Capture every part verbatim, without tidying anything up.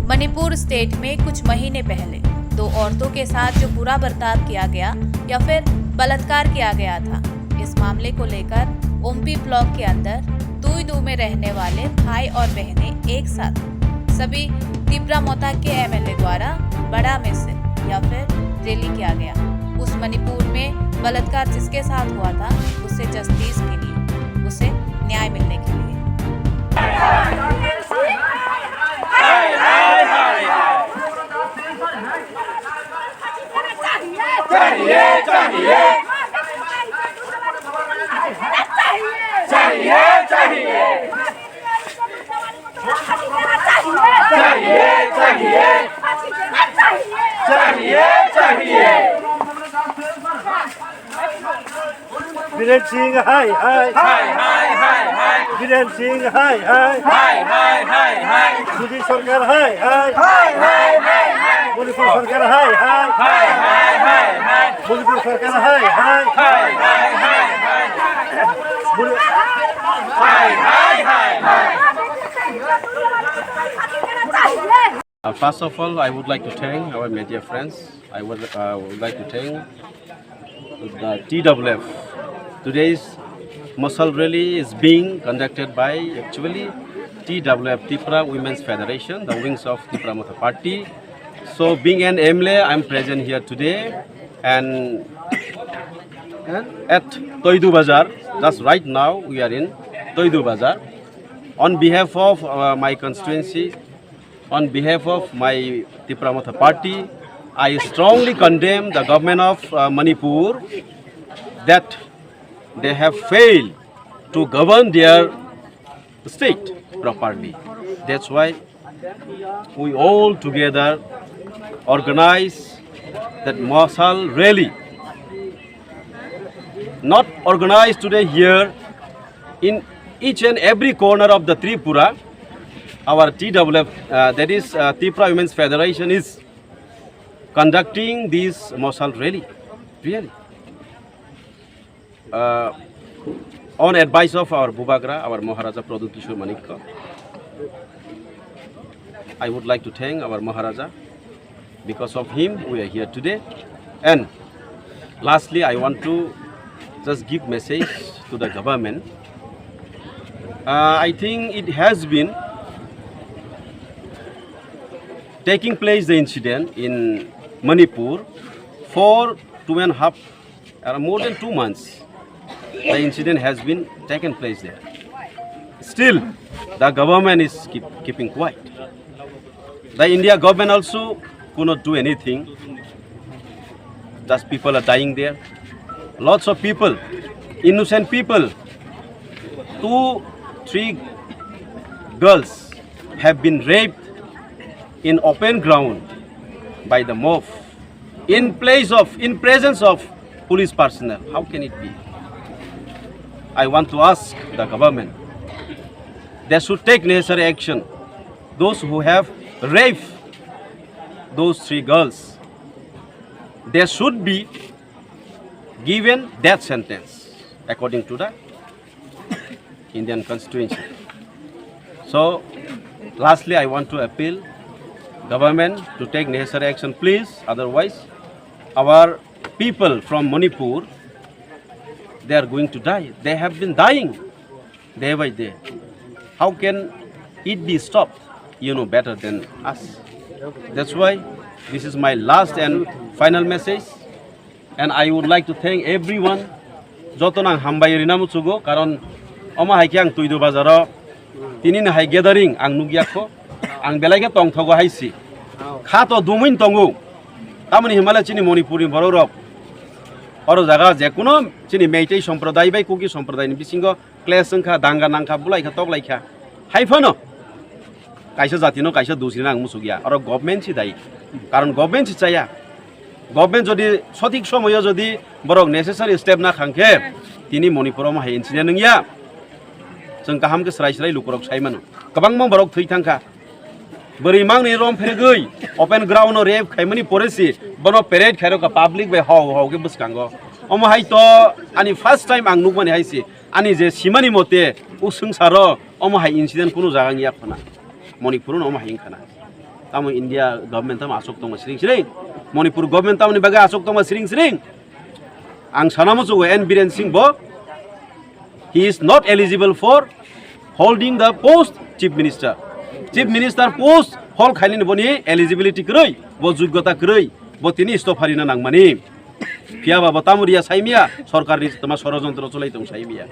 मणिपुर स्टेट में कुछ महीने पहले दो औरतों के साथ जो बुरा बर्ताव किया गया या फिर बलात्कार किया गया था, इस मामले को लेकर ओम्पी ब्लॉक के अंदर तुइदू में रहने वाले भाई और बहनें एक साथ सभी तिप्रा मोता के एमएलए द्वारा बड़ा मिसिल या फिर रैली किया गया। उस मणिपुर में बलात्कार जिसके साथ हुआ था, उसे जस्टिस के लिए, उसे न्याय मिलने के लिए। चाहिए, चाहिए। चाहिए, चाहिए। चाहिए, चाहिए। चाहिए, चाहिए। बीरेन सिंह हाय हाय। हाय, हाय, हाय, हाय। बीरेन सिंह हाय हाय। हाय, हाय, हाय, हाय। मोदी सरकार हाय हाय। हाय, हाय, हाय, हाय। मणिपुर सरकार हाय हाय। हाय, हाय, हाय, हाय। मणिपुर सरकार हाय हाय। हाय, हाय, हाय, हाय। मणि-, हाय, हाय, हाय, हाय। Uh, first of all, I would like to thank our media friends. I would, uh, would like to thank the T W F. Today's Mashal rally is being conducted by actually T W F, Tipra Women's Federation, the wings of Tipra Motha Party. So, being an M L A, I'm present here today and at Toidu Bazar. Just right now, we are in Toidu Bazar. On behalf of, uh, my constituency, on behalf of my Tipra Motha Party, I strongly condemn the government of, uh, Manipur that they have failed to govern their state properly. That's why we all together organize that Mashal rally. Not organized today here, in each and every corner of the Tripura, our T W F, uh, that is, uh, Tipra Women's Federation, is conducting this Mashal rally. Really. Uh, on advice of our Bubagra, our Maharaja Pradyut Kishore Manikya, I would like to thank our Maharaja. Because of him, we are here today. And lastly, I want to just give message to the government. Uh, I think it has been taking place the incident in Manipur for two and a half, uh, more than two months. The incident has been taken place there. Still, the government is keep, keeping quiet. The India government also could not do anything. Just people are dying there. Lots of people, innocent people, two, three girls have been raped in open ground by the mob in place of, in presence of police personnel. How can it be? I want to ask the government, they should take necessary action. Those who have raped those three girls, they should be given death sentence according to the Indian Constitution. So, lastly, I want to appeal government to take necessary action, please. Otherwise, our people from Manipur, they are going to die. They have been dying day by day. How can it be stopped? You know better than us. That's why this is my last and final message. And I would like to thank everyone. Joto nang hambai rina muchugo, karon omo hai khe ang Tuidu bazaro tini ni hai gathering ang nugya kho. Ang belai khe tongthogo hai si. Kha to dumwin tongo. Tamoni himale chini Manipur ni borok rok. Oro jaga je kuno chini Meitei somprodai bai Kuki somprodai ni bisingo clash wngkha, danga nangkha, bulai kha, toklai kha. Hai phano kaisa jati no kaisa dusina ang musugya. Oro government si dai. Karon government si chaya. Government jodi sothik somoyo jodi borok necessary step na khang khe tini Manipur omo hai incident wngya. Chwng kaham khe srai srai lukurok sai mano. Kwbangma borok thwi thangkha. Bwrwi mangni rom phergwi open ground o rape khaimani pore si bono parade khairokha public bai hau hau khe bwskango. Omo hai to ani first time ang nukmani hai si. Ani je simani mote o swngcharo omo hai incident kunu jaga wngya khona. Manipur no omo hai wngkhana. Tamo India government tamo aswk tongma siring siring. Manipur government tamoni bagwi aswk tongma siring siring. Ang sana muchungo N Biren Singh bo, he is not eligible for holding the post Chief Minister. Chief Minister post hold khainani boni eligibility kwrwi, bo jogyota kwrwi, bo tini istofa rina nangmani. Phiya ba bo tamo riya saimiya, sorkarni tama sorojontro chulai tong saimiya.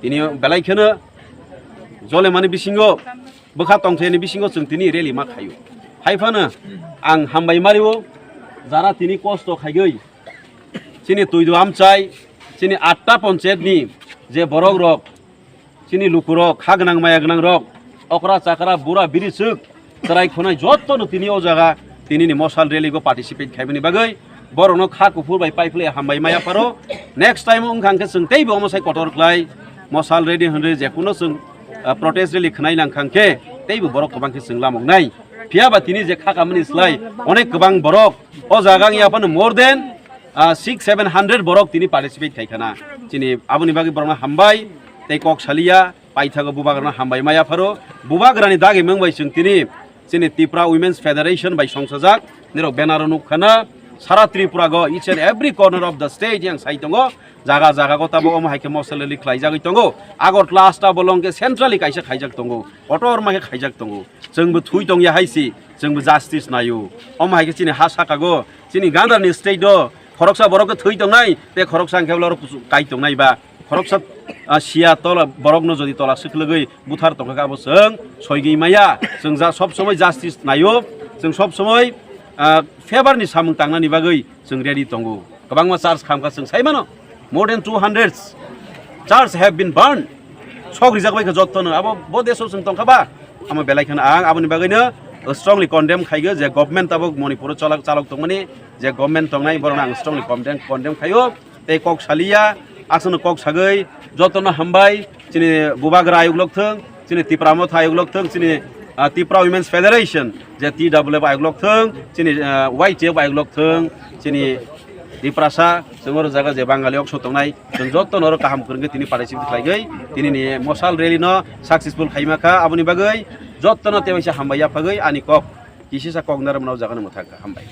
Tini belai kheno jolemani bisingo, bwkha tongthayani bisingo chwng tini rally ma khaio. Hai phano ang hambai mario, jara tini kosto khaigwi, chini Tuidu Amchai, chini atta ponchayat ni je borok rok, chini lukurok, kha gwnang maya gwnang rok, okra chakra, bura biri swk, chwrai khonai joto no tini o jaga tini ni mosal rally go participate khaibani bagwi borok no kha kuphur bai paiphlai hambai maya pharo. Next time wngkha khe chwng teibo omo sai kotor khlai mosal rally hwnwi je kuno chwng, ah, protest rally khwnai nang kha khe teibo borok kwbang khe chwng lamok nai. Phiya ba tini je kha kamani slai onek kwbang borok o jaga wngya phano more than, ah, six seven hundred borok tini participate khai khana. Chini aboni bagwi borokno hambai tei kok saliya paithago bubagrano hambai maya pharo. Bubagrani dagi mung bai chwng tini chini Tipra Women's Federation bai songsajak nirok banner o nuk khana. Sara Tripura go each and every corner of the state yang sai tongo. Jaga jaga go tabo omo hai khe mosal rally khlai jagwi tongo. Agartala asta bolong khe centrally kaisa khaijak tongo. Kotor ma khe khaijak tongo. Chwng bo thui tong ya hai si, chwng bo justice naio. Omo hai khe chini ha saka go, chini Gandharni state do khoroksa borok khe thui tongnai, tei khoroksa hwnkhe bwlaro kuchuk kai tongnai ba. Khoroksa, ah, siya tola borokno jodi tola swklwgwi buthar tongkha khe abo chwng soigwi maya. Chwng ja sob somoi justice naio, chwng sob somoi, ah, favor ni samung tangnani bagwi chwng ready tongo. Kwbangma church khamkha chwng sai mano, more than two hundred church have been burned. Sok rijak bai kha jotto no abo bo deso chwng tongkha ba. Amo belai kheno ang aboni bagwi no strongly condemn khaigo je government tabuk Manipur o chalok chalok tongmani je government tongnai borok ang strongly condemn condemn khaio. Tei kok saliya, aswkno kok sagwi jotono hambai, chini Bubagra ayuk lok thung, chini Tipra Motha ayuk lok thung, chini, ah, Tipra Women's Federation, je T W F ayuk lok thung, chini, ah, Y T F ayuk lok thung, chini Tiprasa, chwng oro jaga je Bangali okso tongnai, chwng jotono oro kaham kwrwngwi tini participate khlaigwi, tini ni mosal rally no successful khaima kha, aboni bagwi jotono tebaisa hambai yaphagwi ani kok, kisisa kok narwkmano o jaga no mwthang kha, hambai.